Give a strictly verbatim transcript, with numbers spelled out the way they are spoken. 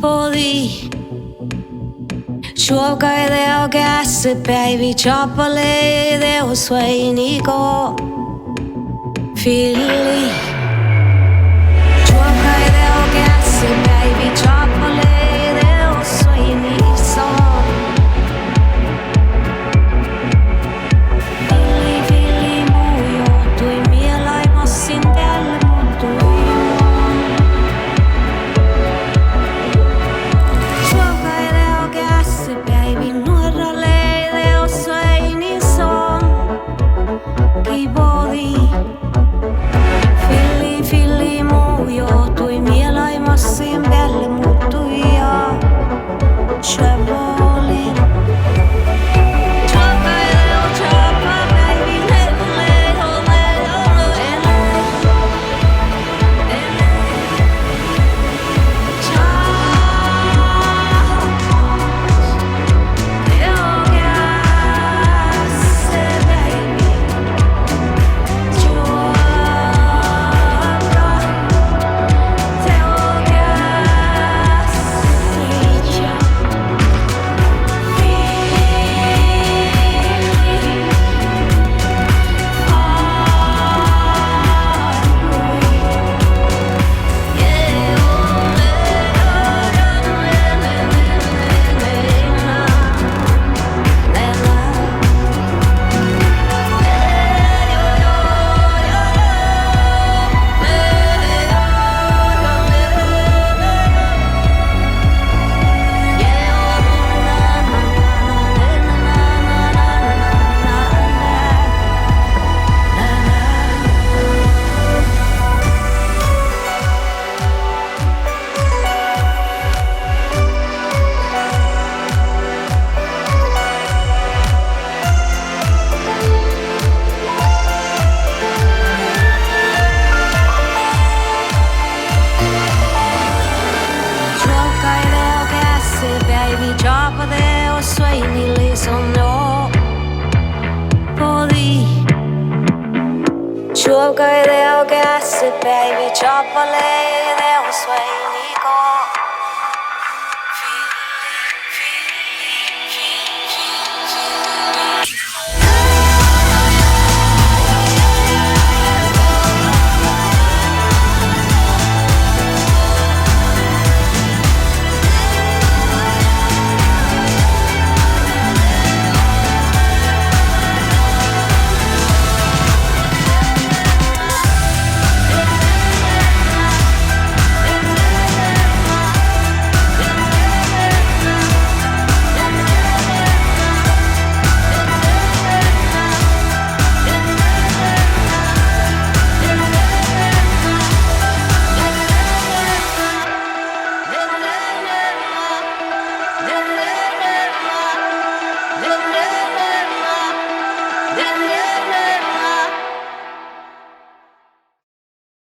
Bođii. Čuovggai dego geassebeaivi, čábbá lei dego suoidni go fillii. Čuovggai dego geassebeaivi, čábbá lei dego suoidni son. Fillii, fillii mu johtui, mielai massin bealle muittui. Čuovggai dego geassebeaivi, nuorra lei dego suoidni son. Gii bođii. Fillii, fillii mu johtui, mielai massin bealle muittui ja šuovvoliin. Čuovggai dego geassebeaivi, čábbá dego suoidni lison jo bođii. Čuovggai dego geassebeaivi, čábbá lei dego suoidni